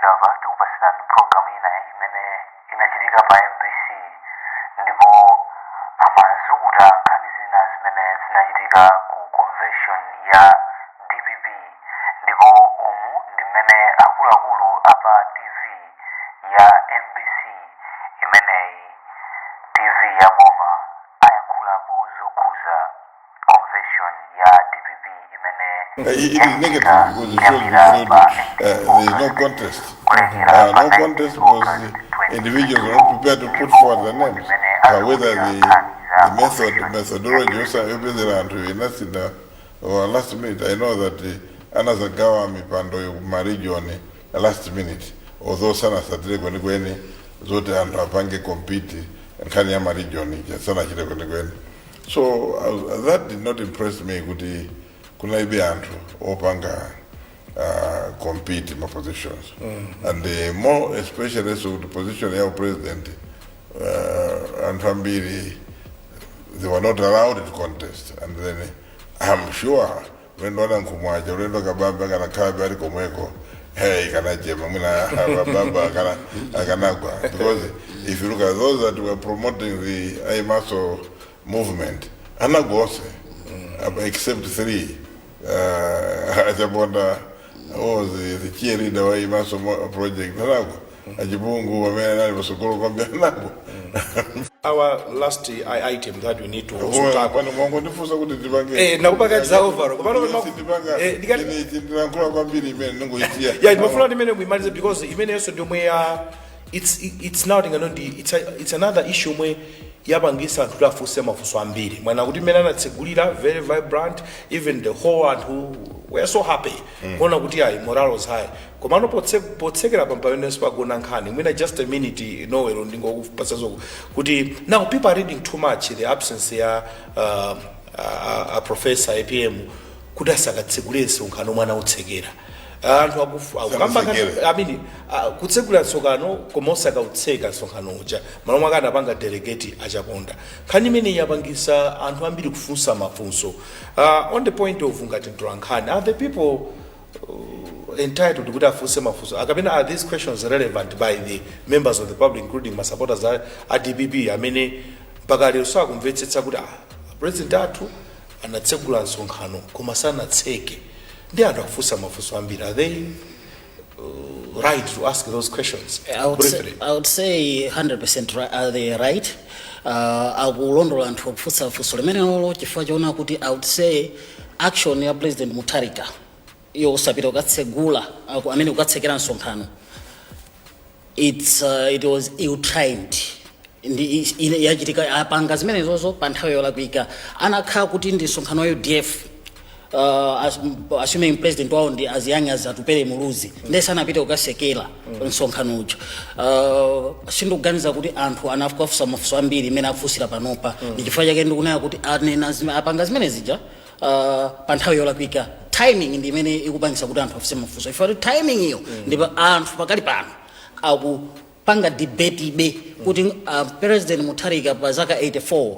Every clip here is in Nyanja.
Posachedwapa tikupasirani programu ina imene inachitika pa MBC, ndipo amazukuta nkhani zina zimene zinachitika ku convention ya DPP. Ndipo umu ndi mmene akuluakulu apa TV ya MBC imeneyi, TV ya boma, ayankhulapo zokhuza convention ya DPP imene It is negative because it shows there is no contest. No contest because the individuals are not prepared to put forward their names. Whether the methodology also anthu inasina or last minute. I know that anazagawa mipando ma region last minute, although sanasatire kwenikweni zoti anthu apange compete nkhani ya ma region ija sanachite kwenikweni. So that did not impress me kuti kunalibe anthu opanga compete ma positions, and more especially so the position ya president, anthu ambiri, they were not allowed to contest. And then I'm sure ulendo wana nkhumwaja, ulendo Kabambe akanakhala ali komweko, hey, kanachema mwina baba akanagwa, because if you look at those that were promoting the IMASO movement, anagwa onse except three. Achaponda was the cheerleader wa IMASO project, anagwa. Achipungu amene anali pasogolo kwambiri anagwa. Our last item that we need to also tackle. Pano mwangondifunsa kuti ndipange Nakupaka za overall. Sindipanga. Ine ichi ndilankhula kwambiri imene ndingoitiya. Yeah, ndimafuna kuti imene muimalize because imeneyonso ndiomwe ya it's now tingano it's another issue omwe yapangisa anthu kuti afunse mafunso ambiri. Mwana kuti imene anatsegulira very vibrant, even the whole anthu were so happy kuona kuti ayi, morale was high. Komano potsekera pamenenso pagona nkhani, mwina just a minute, Nowelo, ndingokupasa zoko kuti now people are reading too much the absence ya a Professor APM kuti asakatsegulire msonkhano omwe anawutsekera. Anthu akukamba Sanatsekere. I mean, kutsegula msonkhano koma osakautseka msonkhano uja, malo mwake anapanga delegate Achaponda. Nkhani imene yapangisa anthu ambiri kufunsa mafunso on the point of ngati mtolankhani, are the people entitled kuti afunse mafunso akapena are these questions relevant by the members of the public, including ma supporters a DPP amene mpaka lero sakumvetsetsa kuti president athu anatsegula msonkhano koma sanatseke? Ndi anthu akufunsa mafunso ambiri. Are they right to ask those questions? I would say, Briefly. I would say 100% right, are they right? Akulondola anthu akufunsa funso limene lolo chifukwa choona kuti I would say action ya President Mutharika yosapita kukatsegula amene kukatsekera msonkhano, it was ill timed. Ndi yachitika apanga zimenezozo pa nthawi yolakwika. Anakhala kuti ndi msonkhano wa UDF, assuming president wawo ndi as young as Atupele Muluzi, ndiye sanapite kukatsekera msonkhano uja, sindikuganiza kuti anthu anafusa mafunso ambiri imene akufunsira panopa. Ndi chifukwa chake ndikunena kuti anena apanga zimene zija pa nthawi yolakwika. Timing ndi imene ikupangisa kuti anthu afunse mafunso, ifo kuti timing iyo ndipo anthu pakali pano akupanga debate ibe kuti President Mutharika pa zaka 84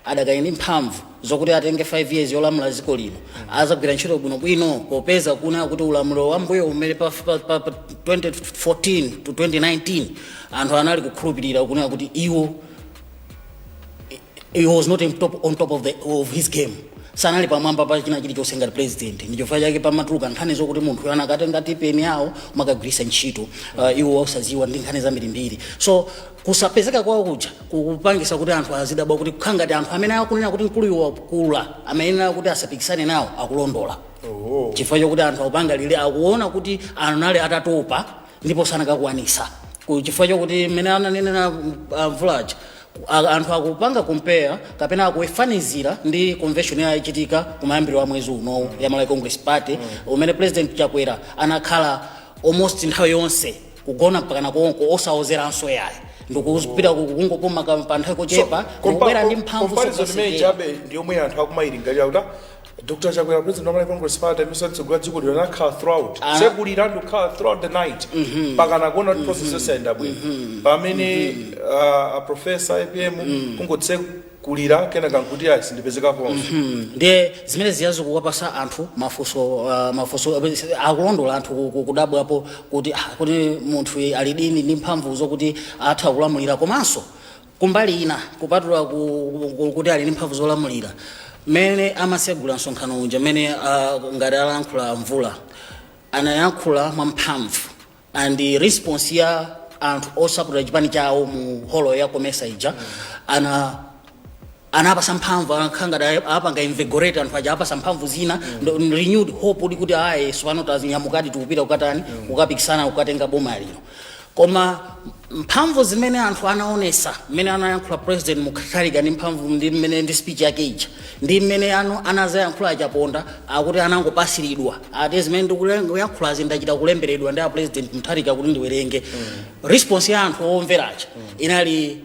adakali ndi mphamvu zokuti atenge 5 years yolamula dziko lino, azagwira ntchito bwinobwino, popeza kuna kuti ulamuliro wa mbuyo umene pa 2014 to 2019 anthu anali kukhulupirira kunena kuti iwo he was not on top of his game, sanali pamwamba pa china chilichonse ngati president. Ndi chifukwa chake pamatuluka nkhani zokuti munthu anakatenga TPIN yawo makagwiritsa ntchito iwo osaziwa, ndi nkhani zambirimbiri. So kusapezeka kwawo kuja kukupangisa kuti anthu azidabwa kuti kukhala ngati anthu amene akunena kuti mkuluyu wakula amene kuti asapikisane nawo akulondola, chifukwa chokuti anthu akupanga lile akuona kuti anali atatopa ndipo sanakakwanisa. Chifukwa chokuti mmene ananenera Mvulaja, anthu akupanga compare kapena akuifanizira ndi convention yachitika kumayambiro wa mwezi unowu ya Malawi Congress Party, umene President Chakwera anakhala almost nthawi yonse kugona mpakana konko osaozeranso yayi, ndikupita kungopuma pa nthawi kochepa, ndikubwera ndi mphamvu. Comparison imene Zokasekera. chabe ndi yomwe anthu akumayilingalira kuti Dr Chakwera, president wa Malawi Congress Party, amene atsegula dziko lino, anakhala throughout tsegulira ndi kukhala throughout the night mpaka nakuona kuti process yonse yayenda bwino, pamene a Professor APM kungotse Kulira kenaka nkuti ayi, sindipezekaponso. Ndiye zimene ziyazo kuwapasa anthu mafunso, mafunso akulondola anthu kudabwapo kuti kuti munthu ali dini ndi mphamvu zokuti atha kulamulira. Komanso kumbali ina, kupatula kuti ali ndi mphamvu zolamulira, mmene amasegula msonkhano uja, mmene ngati alankhula Mvula, anayankhula mwamphamvu, and response ya anthu osapota chipani chawo mu holo ya Comesa ija anapasa mphamvu, akhanga apanga invigorate anthu aja, apasa mphamvu zina, renewed hope kuti ayi, sopano tazinyamukadi, tikupita kukatani, kukapikisana, kukatenga boma lino. Koma mphamvu zimene anthu anaonesa mmene anayankhula President Mutharika ndi mphamvu ndi mmene ndi speech yake ija ndi mmene ano anazayankhula Achaponda, akuti anangopasiridwa, ati zimene ndikuyankhulazi ndachita kulemberedwa ndi a President Mutharika kuti ndiwerenge. Response ya anthu omveracha inali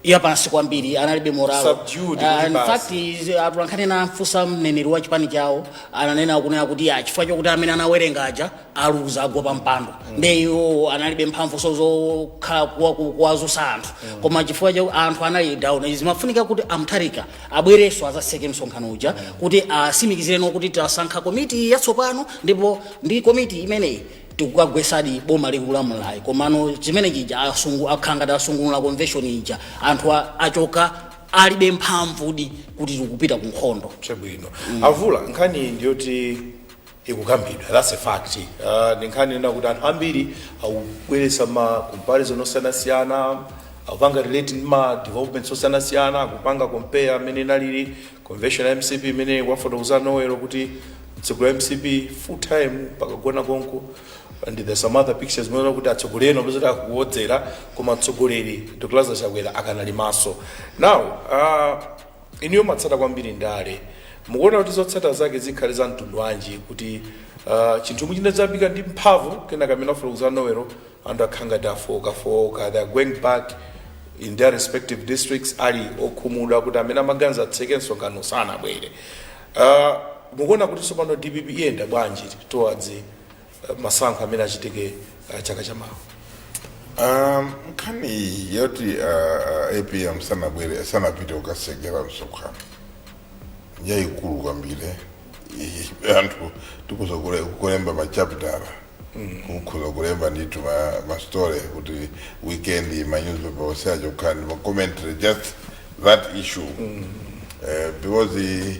yapansi kwambiri, analibe morale. Subdued kuti In basi. fact, atolankhani anamfunsa mneneri wa chipani chawo, ananena kunena kuti ya chifukwa chokuti amene anawerenga aja aluza, agwa pa mpando, nde iwo analibe mphamvu zokhala kuwazusa anthu. Koma chifukwa cha anthu anali down, zimafunika kuti aMutharika abwerenso azaseke msonkhano uja kuti asimikizireno kuti tasankha komiti yatsopano, ndipo ndi komiti imeneyi tikukagwesadi boma likulamulayi. Komano chimene chija asungu akhala ngati asungulula convention ija, anthu achoka alibe mphamvudi kuti tikupita ku nkhondo. Chabwino, Avula, nkhani ndiyoti ikukambidwa, that's a fact. Ndi nkhani ina kuti anthu ambiri akubweretsa ma comparison osiyanasiyana, akupanga relate ndi ma developments osiyanasiyana, akupanga compare amene inalili convention ya MCP, imene wafotokoza Nowelo kuti mtsogoleri wa MCP full time pakagona konko, and there's some other pictures muona kuti atsogoleri ena akuwodzera, koma mtsogoleri Dr Lazarus Chakwera akanali maso. Now inuyo matsata kwambiri ndale, mukuona kuti zotsata zake zikhale za mtundu wanji kuti chinthu muchinadzapika ndi mphamvu, kenaka amene afotokoza Nowero, anthu akhala ngati afokafoka, they are going back in their respective districts ali okhumudwa kuti amene amaganiza atseke msonkhano sanabwere? Mukuona kuti tsopano DPP iyenda bwanji towards masankho amene achitike chaka chamawa? Nkhani yoti APM sanabwere, sanapite kukasekera msonkhano, yayikulu kwambiri. Anthu tikuza kulemba machapitala, kukhuza kulemba ndithu ma story kuti weekend ma newspaper onse acho kukhala ndi ma commentary, just that issue, because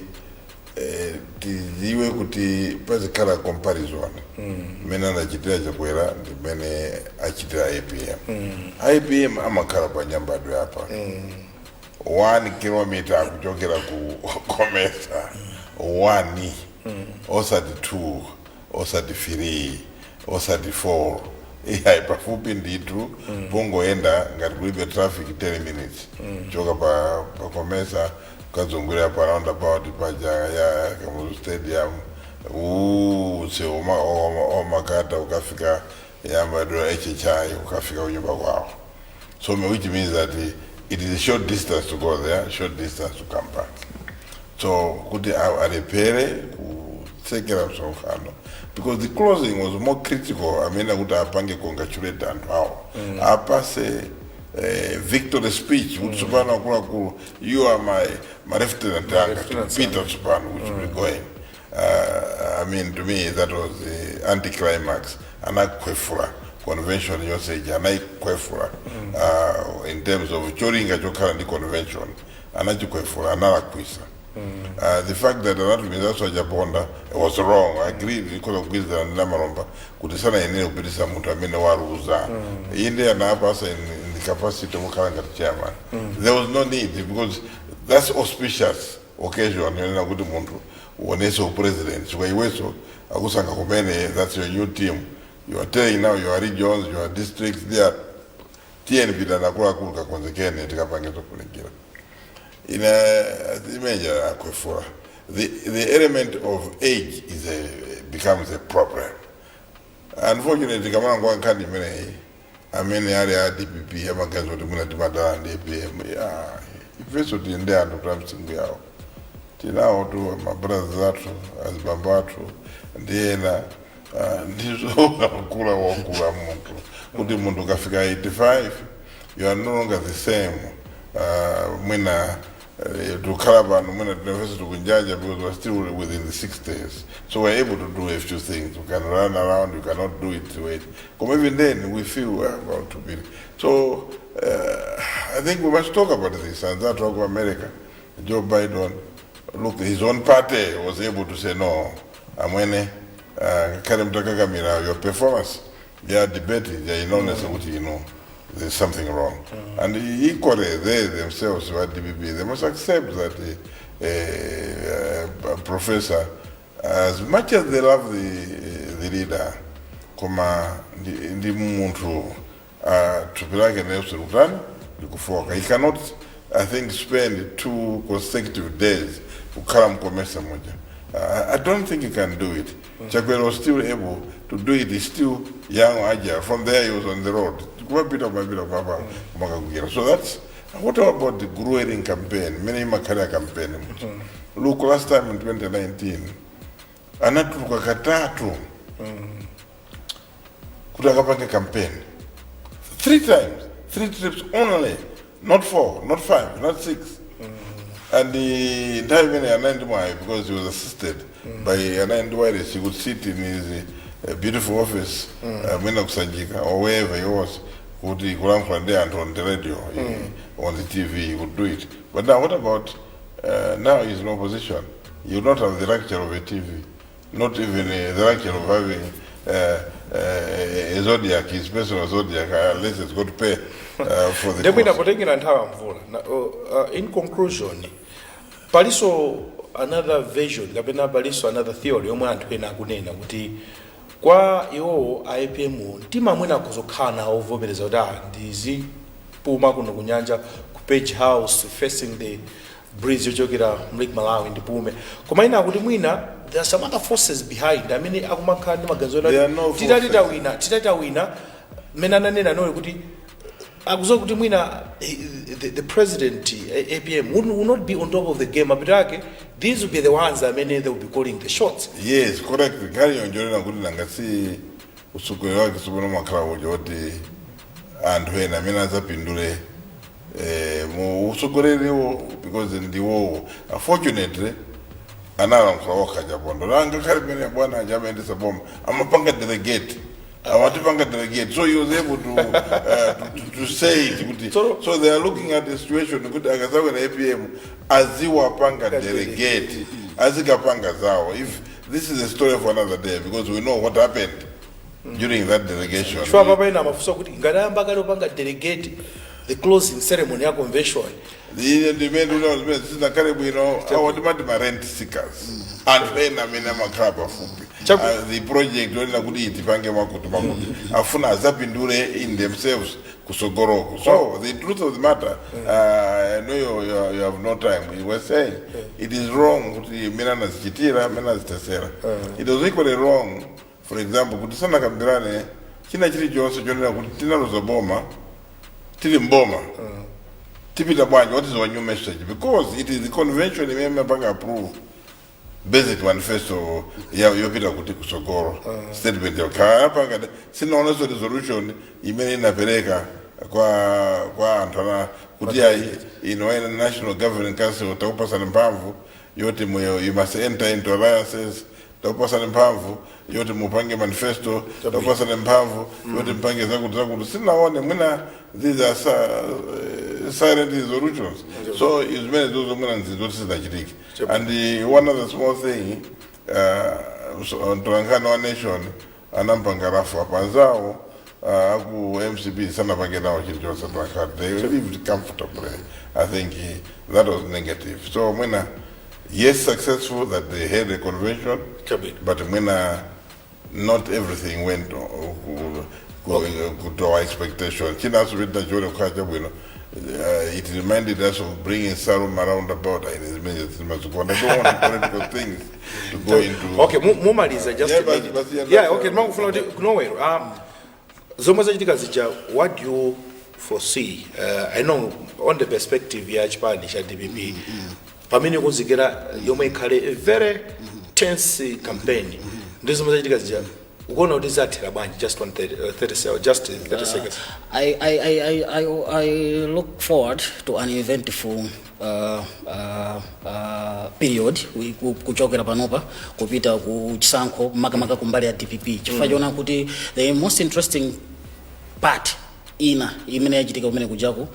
tiziwe kuti pazikhala comparison mmene anachitira Chakwera ndi mmene achitira APM. APM amakhala pa Nyambadwe apa, 1 kilometer kuchokera ku Comesa, one, osati two, osati three, osati four, iyayi, pafupi ndithu, pongoyenda ngati kulibe traffic 10 minutes choka pa Comesa, kukazungulira pa roundabout paja ya Kamuzu Stadium, utse omakata, ukafika Yambadwe HHI, ukafika kunyumba kwawo. So which means that it is a short distance to go there, short distance to come back. So kuti alephere kutsekera msonkhano, because the closing was more critical, amene kuti apange congratulate anthu awo, apase victory speech kuti tsopano akuluakulu, you are my lieutenant anga, lieutenants. Peter tsopano we should be going. I mean, to me that was the anticlimax. Anakwefula convention yonse ija, anaikwefula in terms of cholinga chokhala ndi convention, anachikwefula, analakwisa. The fact that anatumizaso Achaponda was wrong. I agree, ndikhoza kugwirizana ndi Namalomba kuti sanayenere kupitisa munthu amene waluza. Inde anapasa in the capacity okhala ngati chairman. There was no need, because that's auspicious occasion yonena kuti munthu uonese upresident, chifukwa iweso akusankha kumene, that's your new team. You are telling now your regions, your districts there, tiyeni pitani akuluakulu, kakonzekeni, tikapange zofunikira. Ina imeja akwefula. The element of age is a becomes a problem. Unfortunately, kamango nkhani imeneyi, amene ali a DPP amaganiza kuti mwina timadala ndi APM. Ya, ifenso tili ndi anthu ta msinkhu yawo, tinawo tu mabrothers athu, azibambo athu ndi ena. Ndizo kula wakula munthu, kuti munthu ukafika 85 you are no longer the same. Mwina Tukhala pano mwina tinafesa tikunjanja because we're still within the 6 days, so we're able to do a few things. We can run around. You cannot do it the way. But even then we feel we're about to be. So I think we must talk about this. And that talk of America, Joe Biden, look, his own party was able to say, "No, amwene, kale mtakakamira your performance ya debate ya inaonesa kuti there's something wrong." And equally, they themselves who are DPP, they must accept that professor, as much as they love the leader, koma ndi munthu, thupi lake nelson kutani likufoka. He cannot, I think, spend 2 consecutive days kukhala mkomesa muja. I don't think he can do it. Chakwera was still able to do it. He's still young, agile. From there he was on the road kumapita, kumapita, kumapa, kumakagwira. So that's what. About the grueling campaign, mene imakhala campaign muja, look, last time in 2019 anatuluka katatu kuti akapange campaign, three times, three trips only, not four, not five, not six. And the nthawi imene anali ndi mwayi because he was assisted by, anali ndi wireless. He could sit in his beautiful office, mwina kuSanjika or wherever he was, kuti kulankhula ndi anthu on the radio, on the TV, he could do it. But now, what about now he's in opposition? You don't have the luxury of a TV, not even the luxury of having a Zodiac, his personal Zodiac, unless it's got to pay for the Ndemwina cost. Potengera nthawi ya mvula in conclusion, paliso another version kapena paliso another theory yomwe anthu ena akunena kuti kwa iwowo a APM mtima mwina akuzokhala nawo ovomereza kuti ah, ndizipuma kuno kunyanja ku Page House, facing the breeze yochokera Lake Malawi, ndipume. Koma ina akuti mwina there are some other forces behind amene akumakhala ndi maganizo There are no titati forces. tawina, titati tawina, mmene ananena noyo kuti akuzowa kuti mwina the president, APM will not be on top of the game apitake. These will be the ones amene they will be calling the shots. Yes, correct. Nkhani yonjolera kuti nanga si utsogoleri wake sipano makhala uja kuti anthu ena amene adzapindule mu utsogoleriwo because ndiwowo. Unfortunately, analankhula okha Chaponda ngakhale pamene bwana aja amayendesa boma amapanga delegate, amatipanga delegate, so he was able to say it kuti so they are looking at the situation kuti akazawina APM aziwapanga delegate, azikapanga zawo. If this is a story for another day, because we know what happened during that delegation. Chifukwa papa ena amafunsa kuti ngati ayamba kale kupanga delegate the closing ceremony ya convention. Ine ndimene unawo zimene zisinakhale bwino. Awo timati ma rent seekers, anthu ena amene amakhala pafupi. The project onena kuti itipange makuti makuti afuna azapindule in themselves kusogoroko. So the truth of the matter, I know you have no time. You were saying it is wrong kuti mene anazichitira, mene azitesera. It was equally wrong, for example, kuti sanakambirane china chilichonse chonena kuti tinaluza boma, tili mboma, tipita bwanji, what is our new message? Because it is the convention imene imapanga approve basic manifesto yopita kuti kusogoro, statement yakapanga. Sinaonenso resolution imene inapereka kwa anthu ana kuti ayi, ino ena National Governing Council takupasani mphamvu yoti you must enter into alliances, takupasani mphamvu yoti mupange manifesto, takupasani mphamvu yoti mpange zakuti zakuti. Sinaone. Mwina these are silent resolutions. So zimene zozo mwina nzizoti sizinachitike. And the one other small thing, so, mtolankhani wa Nation anampanga rafu apanzawo, aku MCP sanapange nawo chilichonse mtolankhani. They lived comfortably. I think that was negative. So mwina, yes, successful that they had a convention, Chabwino. but mwina not everything went to our expectation. Chinanso chitachione kukhala chabwino, it reminded us of bringing Salum around about zimene zimazikonda. I don't want political things to go into. Okay, mumaliza just Yeah, a minute. but yeah, Yeah, okay, ndimangofuna kuti kunowero zomwe zachitika zija, what do you foresee? I know on the perspective ya chipani cha DPP pamene kunzikira yomwe ikhale a very tense campaign ndi zomwe zachitika zija. Ukuona kuti zathera bwanji? Just one 30, 30, just 30 seconds. I look forward to an eventful period kuchokera panopa kupita ku chisankho, makamaka kumbali ya DPP, chifukwa choona kuti the most interesting part ina imene yachitika kumene kujaku,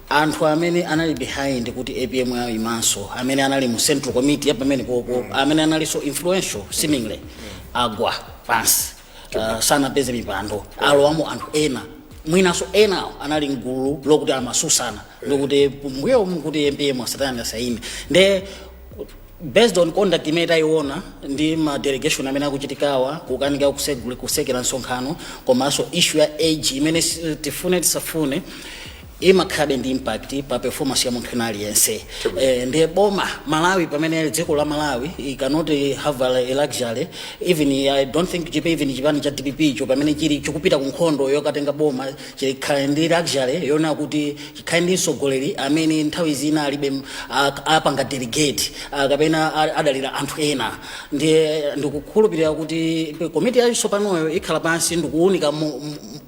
anthu amene anali behind kuti APM yawo imanso, amene anali mu central committee ya pamene popo, amene analinso influential seemingly, agwa pansi, sanapeze mipando, alowamo anthu ena. Mwinanso enawo anali mgulu lokuti amasusana ndikuti mbuyo kuti APM asatani, asaime. Nde based on conduct imene tayiona ndi ma delegation amene akuchitikawa, kukanika kusekera msonkhano, komanso issue ya age imene tifune tisafune imakhalabe ndi impact pa performance ya munthu ena aliyense. Ndiye boma Malawi, pamene dziko la Malawi, it cannot have a luxury. Even I don't think chipe even chipani cha DPP cho pamene chili chikupita ku nkhondo yokatenga boma chikhale ndi luxury yona kuti chikhale ndi mtsogoleri amene nthawi zina alibe apanga delegate kapena adalira anthu ena. Ndiye ndikukhulupirira kuti komiti yatsopanoyo ikhala pansi ndikuwunika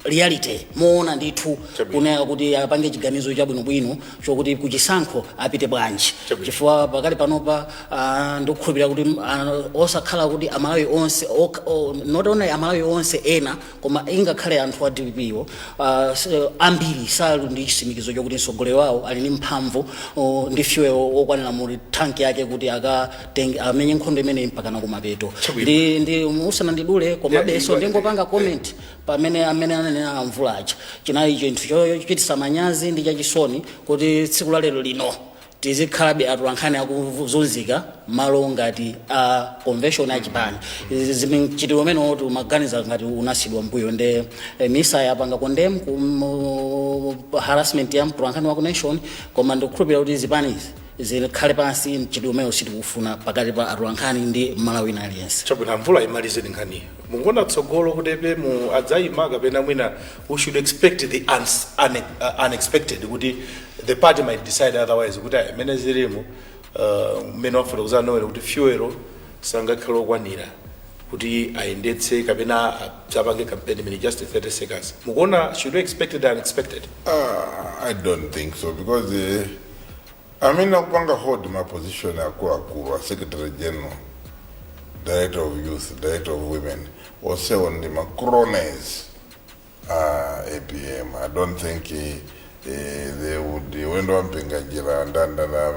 reality moona ndithu kunena kuti apange chiganizo chabwinobwino chokuti kuchisankho apite bwanji. Chifukwa pakali panopa ndikukhulupirira kuti osakhala kuti Amalawi onse not only Amalawi onse ena, koma ingakhale anthu a DPP wo ambiri sali ndi chitsimikizo chokuti mtsogoleri wawo ali ndi mphamvu ndi fuel okwanira mu tanki yake kuti akatenge amenye nkhondo imeneyi mpakana kumapeto. Ndi usanandidule, komabenso ndingopanga comment pamene amene ananena amvula aja, chinali chinthu chochititsa manyazi ndi chachisoni kuti tsiku la lero lino tizikhalabe atolankhani akuzunzika malo ngati a convention achipani. Mchitidwe umene woti umaganiza ngati unasidwa mbuyo. Nde MISA yapanga condemn ku harassment ya mtolankhani wa ku Nation, koma ndikukhulupirira kuti zipanizi zikhale pansi. Mchitidwe umene sitikufuna pakati pa atolankhani ndi Malawi wina aliyense. Chabwino, Mvula, imalizeni nkhaniyi. Mukuona tsogolo kuti APM adzayima, kapena mwina we should expect the unexpected, kuti the party might decide otherwise, kuti ayi, mmene zilimo, mmene wafotokoza Noel kuti fuel sangakhale okwanira kuti ayendetse kapena apange campaign imene? Just 30 seconds. Mukuona, should we expect the unexpected? I don't think so, because amene akupanga hold ma position akuluakulu, a secretary general, director of youth, director of women, onsewo ndi ma cronies a APM. I don't think they would wendo wampinga njira ndandana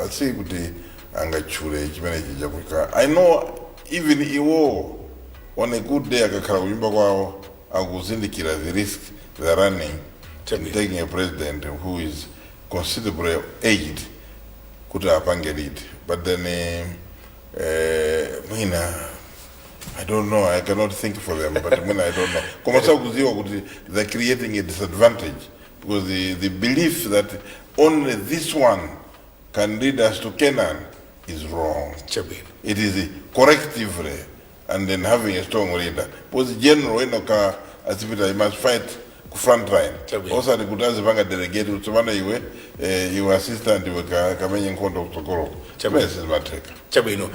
si kuti angatchule chimene chija kuika. I know even iwo on a good day akakhala kunyumba kwawo akuzindikira the risk they're running in taking a president who is considerably aged kuti apange lead. But then mwina, I don't know, I cannot think for them, but mwina, I don't know, koma sakuziwa kuti they're creating a disadvantage, because the belief that only this one can lead us to Canaan is wrong. Chabwino. It is collectively and then having a strong leader, because General enoka azipita, he must fight ku front line. Chabwino. Osati kuti azipanga delegate kuti tsopano iwe iwe assistant, iwe kamenye nkhondo kutsogoloko. Chabwino. Chimene sizimatheka. Chabwino,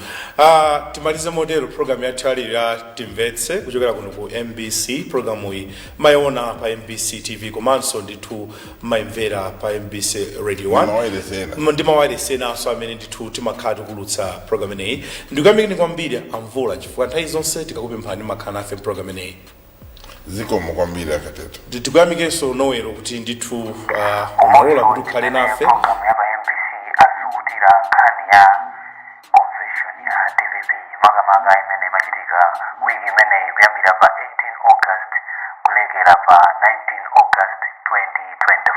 timalize motero program yathu yalero ya Timvetse kuchokera kuno ku MBC. Programu iyi mayiona pa MBC TV, komanso ndithu mayimvera pa MBC Radio 1. Mawayilesi ena. Ndi mawayilesi enanso amene ndithu timakhala tikulutsa program ineyi. Ndikuyamikeni kwambiri, Amvula, chifukwa nthawi zonse tikakupemphani makhala nafe program ineyi. Zikomo kwambiri, Akatete. Tikuyamikenso Nowelo kuti ndithu unalola kuti ukhale nafe. Programu ya pa MBC azikutira nkhani ya convention ya DPP, makamaka imene imachitika wiki imeneyi kuyambira pa 18 August kulekera pa 19 August 2024.